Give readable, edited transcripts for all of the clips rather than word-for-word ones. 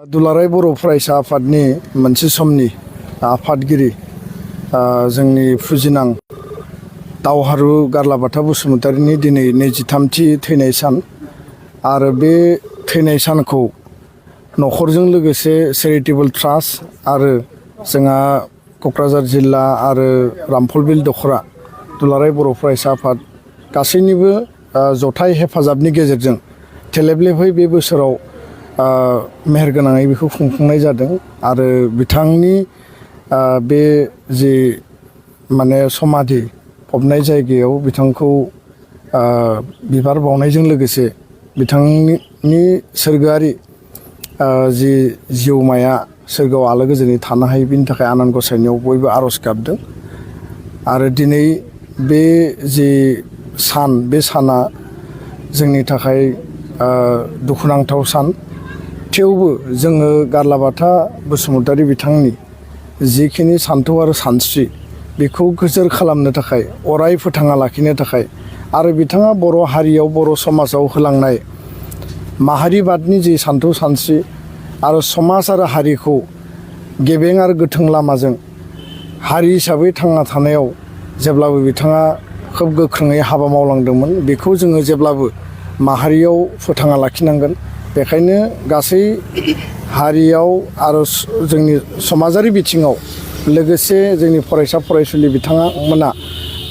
दुलाराय बर' फरायसा आफादनि मोनसे समनि आफादगिरि जोंनि फुजिनां दावहारु गारलाबाथा बसुमतारीनि दिनै 23थि थैनाय सान आरो बे थैनाय सानखौ न'खरजों लोगोसे चेरिटेबल ट्रास्ट आरो जोंहा क'क्राझार जिल्ला आरो रामफलबिल दख'रा दुलाराय बर' फरायसा आफाद गासैनिबो जथाय हेफाजाबनि गेजेरजों थेलेबलेबै बे बोसोराव मेहेरगोनाङै बेखौ खुंफुंनाय जादों आरो बिथांनि बे जि माने समाधि फबनाय जायगायाव बिथांखौ बिबार बावनायजों लोगोसे बिथांनि सोरगोआरि जि जिउमाया सोरगोआव आलो गोजोनै थानो हायो बिनि थाखाय आनान गसाइनियाव बयबो आर'ज गाबदों आरो दिनै बे जि सान बे साना जोंनि थाखाय दुखुनांथाव सान थेवबो जोङो गारलाबाथा बसुमतारी बिथांनि जिखिनि सान्थौ आरो सानस्रि बेखौ गोजोर खालामनो थाखाय अराय फोथांना लाखिनो थाखाय आरो बिथाङा बर' हारियाव बर' समाजाव होलांनाय माहारिबादनि जि सान्थौ सानस्रि आरो समाज आरो हारिखौ गेबें आरो गोथों लामाजों हारि हिसाबै थांना थानायाव जेब्लाबो बिथाङा खोब गोख्रोङै हाबा मावलांदोंमोन बेखौ जोङो जेब्लाबो माहारियाव फोथांना लाखिनांगोन बेखायनो गासै हारियाव आरो जोंनि समाजारि बिथिङाव लोगोसे जोंनि फरायसा फरायसुलि बिथांमोना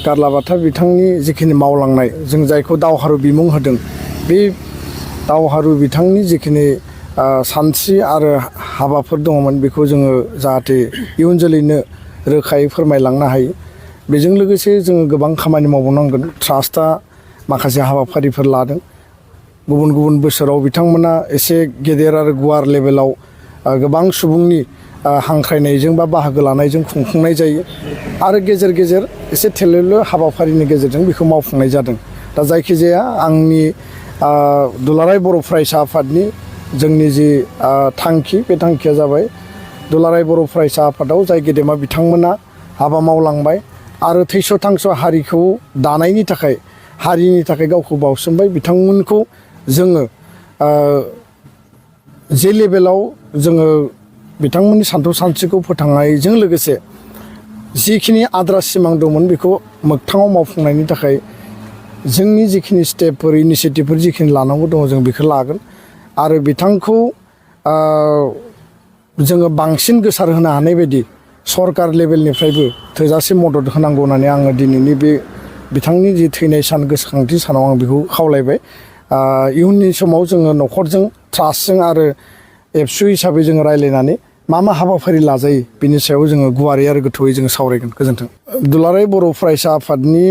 गारलाबाथा बिथांनि जिखिनि मावलांनाय जों जायखौ दावहारु बिमुं होदों बे दावहारु बिथांनि जिखिनि सानस्रि आरो हाबाफोर दङमोन बेखौ जोङो जाहाथे इयुन जोलैनो रोखायै फोरमायलांनो हायो बेजों लोगोसे जोङो गोबां खामानि मावबावनांगोन ट्रास्टआ माखासे हाबाफारिफोर लादों गुबुन गुबुन बोसोराव बिथांमोना एसे गेदेर आरो गुवार लेभेलाव गोबां सुबुंनि हांख्रायनायजों बा बाहागो लानायजों खुंफुंनाय जायो आरो गेजेर गेजेर एसे थेलेले हाबाफारिनि गेजेरजों बेखौ मावफुंनाय जादों दा जायखिजाया आंनि दुलाराय बर' फरायसा आफादनि जोंनि जि थांखि बे थांखिया जाबाय दुलाराय बर' फरायसा आफादाव जाय गेदेमा बिथांमोना हाबा मावलांबाय आरो थैस' थांस' हारिखौ दानायनि थाखाय हारिनि थाखाय गावखौ बावसोमबाय बिथांमोनखौ जोङो जे लेभेलाव जोङो बिथांमोननि सान्थौ सानस्रिखौ फोथांनायजों लोगोसे जिखिनि आद्रा सिमां दंमोन बेखौ मोगथाङाव मावफुंनायनि थाखाय जोंनि जिखिनि स्टेपफोर इनिसियेटिभफोर जिखिनि लानांगौ दङ जों बेखौ लागोन आरो बिथांखौ जोङो बांसिन गोसार होनो हानाय बायदि सरकार लेभेलनिफ्रायबो थोजासे मदद होनांगौ होननानै आङो दिनैनि बे बिथांनि जि थैनाय सान गोसोखांथि सानाव आं बेखौ खावलायबाय इयुननि समाव जोङो न'खरजों ट्रास्टजों आरो एबसु हिसाबै जोङो रायज्लायनानै मा हाबाफारि लाजायो बिनि सायाव जोङो गुवारै आरो गोथौयै जोङो सावरायगोन गोजोन्थों दुलाराय बर' फरायसा आफादनि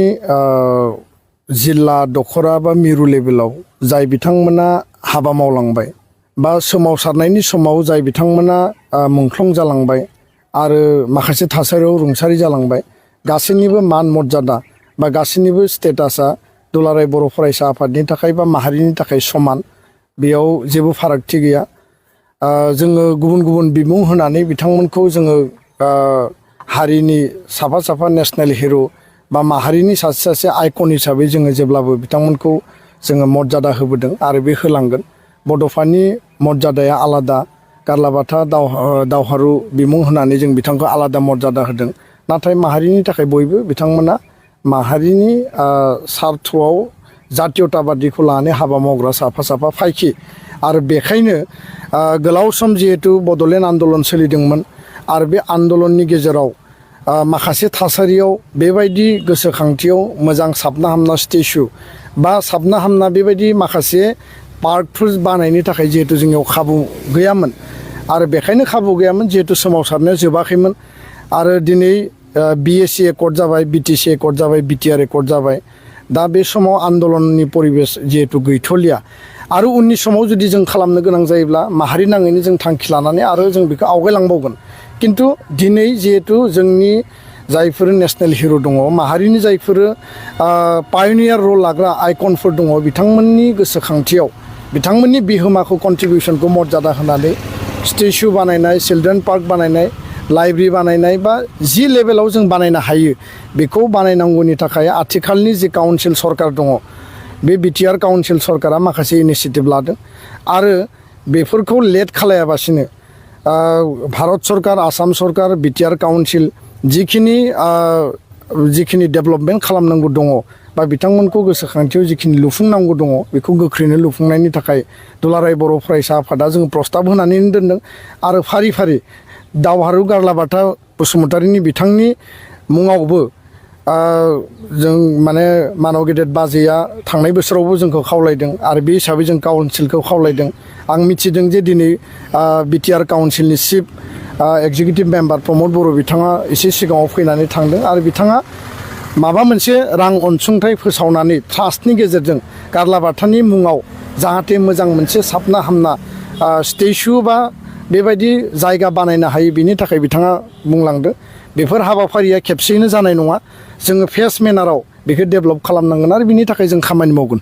जिल्ला दख'रा बा मिरु लेभेलाव जाय बिथांमोना हाबा मावलांबाय बा सोमावसारनायनि समाव जाय बिथांमोना मुंख्लं जालांबाय आरो माखासे थासारियाव रुंसारि जालांबाय गासैनिबो मान मर्यादा बा गासैनिबो स्टेटासा दुलाराय बर' फरायसा आफादनि थाखाय बा माहारिनि थाखाय समान बेयाव जेबो फारागथि गैया जोङो गुबुन गुबुन बिमुं होनानै बिथांमोनखौ जोङो हारिनि साफा साफा नेसनेल हिर' बा माहारिनि सासे सासे आइकन हिसाबै जोङो जेब्लाबो बिथांमोनखौ जोङो मर्यादा होबोदों आरो बे होलांगोन बड'फानि मर्यादाया आलादा गारलाबाथा दावहारु बिमुं होनानै जों बिथांखौ आलादा मर्यादा होदों नाथाय माहारिनि थाखाय बयबो बिथांमोना माहारिनि सार्थआव जातीयताबादिखौ लानानै हाबा मावग्रा साफा साफा फायखि आरो बेखायनो गोलाव सम जिहेतु बड'लेण्ड आन्दलन सोलिदोंमोन आरो बे आन्दलननि गेजेराव माखासे थासारियाव बेबायदि गोसोखांथियाव मोजां साबना हामना स्टेचु बा साबना हामना बेबायदि माखासे पार्कफोर बानायनो थाखाय जिहेतु जोंनियाव खाबु गैयामोन आरो बेखायनो खाबु गैयामोन जिहेतु सोमावसारनाया जोबाखैमोन आरो दिनै BSc एकर्ड जाबाय BTC एकर्ड जाबाय BTR एकर्ड जाबाय दा बे समाव आन्दलननि परिबेस जिहेतु गैथ'लिया आरो उननि समाव जुदि जों खालामनो गोनां जायोब्ला माहारि नाङैनो जों थांखि लानानै आरो जों बेखौ आवगायलांबावगोन किन्तु दिनै जिहेतु जोंनि जायफोर नेसनेल हिर' दङ माहारिनि जायफोर पायनियार रल लाग्रा आइकनफोर दङ बिथांमोननि गोसोखांथियाव बिथांमोननि बिहोमाखौ कन्ट्रिबिउसनखौ मर्यादा होनानै स्टेचु बानायनाय चिलड्रेन पार्क बानायनाय लाइब्रेरि बानायनाय बा जि लेभेलाव जों बानायनो हायो बेखौ बानायनांगौनि थाखाय आथिखालनि जि काउन्सिल सरकार दङ बे BTR काउन्सिल सरकारा माखासे इनिसियेटिभ लादों आरो बेफोरखौ लेट खालायाबासिनो भारत सरकार आसाम सरकार बिटिआर काउन्सिल जिखिनि डेभेलपमेन्ट खालामनांगौ दङ बा बिथांमोनखौ गोसोखांथियाव जिखिनि लुफुंनांगौ दङ बेखौ गोख्रैनो लुफुंनायनि थाखाय दुलाराय बर' फरायसा आफादा जों प्रस्ताब होनानै दोनदों आरो फारि फारि दावहारु गारलाबाथा बसुमतारीनि बिथांनि मुङावबो जों माने मानव गेदेर बाजैया थांनाय बोसोरावबो जोंखौ खावलायदों आरो बे हिसाबै जों काउन्सिलखौ खावलायदों आं मिथिदों जे दिनै बिटिआर काउन्सिलनि चिफ एक्जिकिउटिभ मेम्बार प्रमद बर' बिथाङा एसे सिगाङाव फैनानै थांदों आरो बिथाङा माबा मोनसे रां अनसुंथाइ फोसावनानै ट्रास्टनि गेजेरजों गारलाबाथानि मुङाव जाहाथे मोजां मोनसे साबना हामना स्टेचु बा बेबायदि जायगा बानायनो हायो बिनि थाखाय बिथाङा बुंलांदों बेफोर हाबाफारिया खेबसेयैनो जानाय नङा जोङो फेस मेनाराव बेखौ डेभेलप खालामनांगोन आरो बिनि थाखाय जों खामानि मावगोन